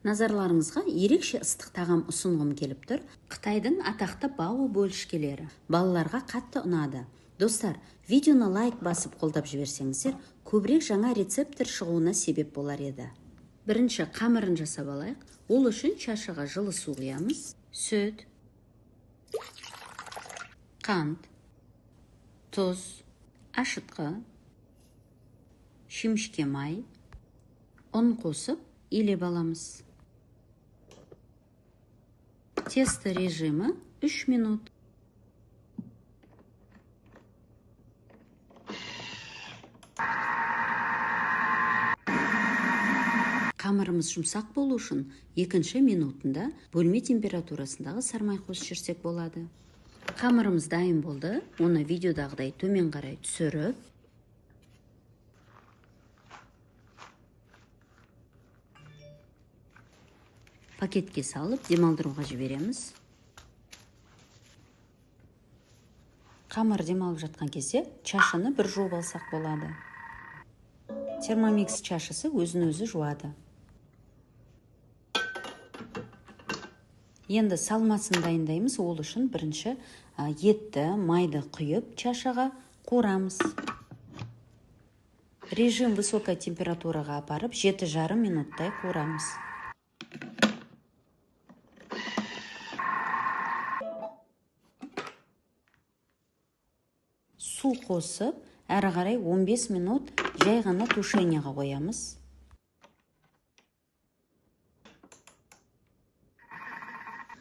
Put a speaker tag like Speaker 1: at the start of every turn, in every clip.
Speaker 1: Назарларыңызға ерекше ыстық тағам ұсынғым келіп тұр. Қытайдың атақты бао бөлішкелері балаларға қатты ұнады. Достар, видеоны лайк басып қолдап жіберсеңіздер, көбірек жаңа рецепттер шығуына себеп болар еді. Бірінші қамырын жасап алайық. Ол үшін чашаға жылы су құямыз, сүт, қант, тұз, ашытқы, шемішке май, ұн қосып илеп аламыз. Тесто режимі 3 минут. Қамырымыз жұмсақ болу үшін екінші минутында бөлме температурасындағы сармай қосып жіберсек болады. Қамырымыз дайын болды. Оны видеодағыдай төмен қарай түсіріп, пакетке салып демалдыруға жібереміз. Қамыр демалып жатқан кезде чашаны бір жуып алсақ болады. Термомикс чашасы өзін өзі жуады. Енді салмасын дайындаймыз. Ол үшін бірінші етті, майды құйып чашаға қуырамыз. Режим высокая температураға апарып 7,5 минуттай қуырамыз. Су қосып, әрі қарай 15 минут жай ғана тушениеға қоямыз.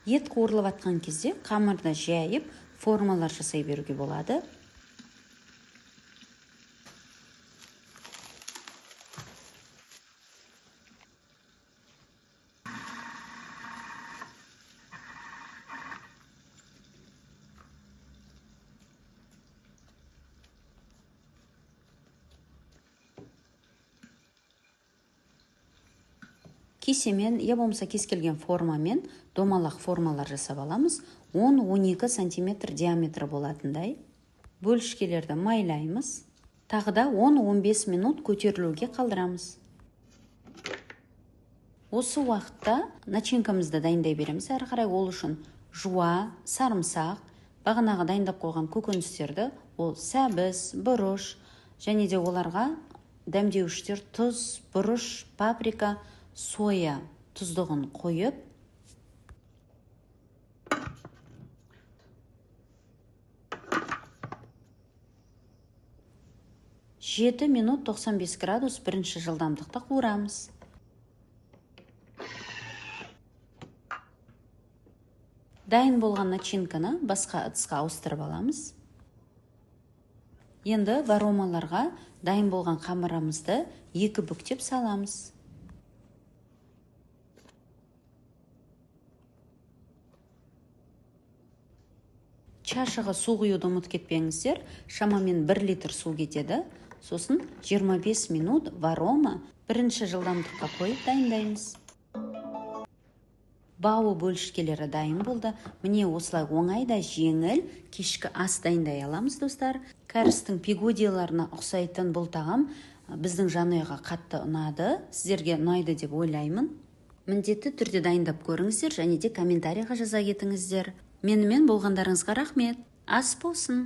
Speaker 1: Ет қуырылып атқан кезде қамырды жайып, формалар жасай беруге болады. Кесемен, я болмаса кез келген формамен домалақ формалар жасап аламыз. 10-12 сантиметр диаметрі болатындай. Бөлішкелерді майлаймыз. Тағы да 10-15 минут көтерілуге қалдырамыз. Осы уақытта начинкамызды дайындай береміз. Әрі қарай ол үшін жуа, сарымсақ, бағанағы дайындап қойған көкөністерді, ол сәбіз, бұрыш, және де оларға дәмдеуіштер тұз, бұрыш, паприка, соя тұздығын қойып, 7 минут 95 градус бірінші жылдамдықта қуырамыз. Дайын болған начинканы басқа ыдысқа ауыстырып аламыз. Енді варомаларға дайын болған қамырымызды 2 бүктеп саламыз. Чашаға су құюды ұмытып кетпеңіздер, шамамен 1 литр су кетеді. Сосын 25 минут варома бірінші жылдамдыққа қойып дайындаймыз. Бао бөлішкелері дайын болды. Міне осылай оңай да жеңіл кешкі ас дайындай аламыз, достар. Кәрістің пигодияларына ұқсайтын бұл тағам біздің жанұяға қатты ұнады. Сіздерге ұнайды деп ойлаймын. Міндетті түрде дайындап көріңіздер және де комментарийға жаза кетіңіздер. Менімен болғандарыңызға рахмет. Ас болсын.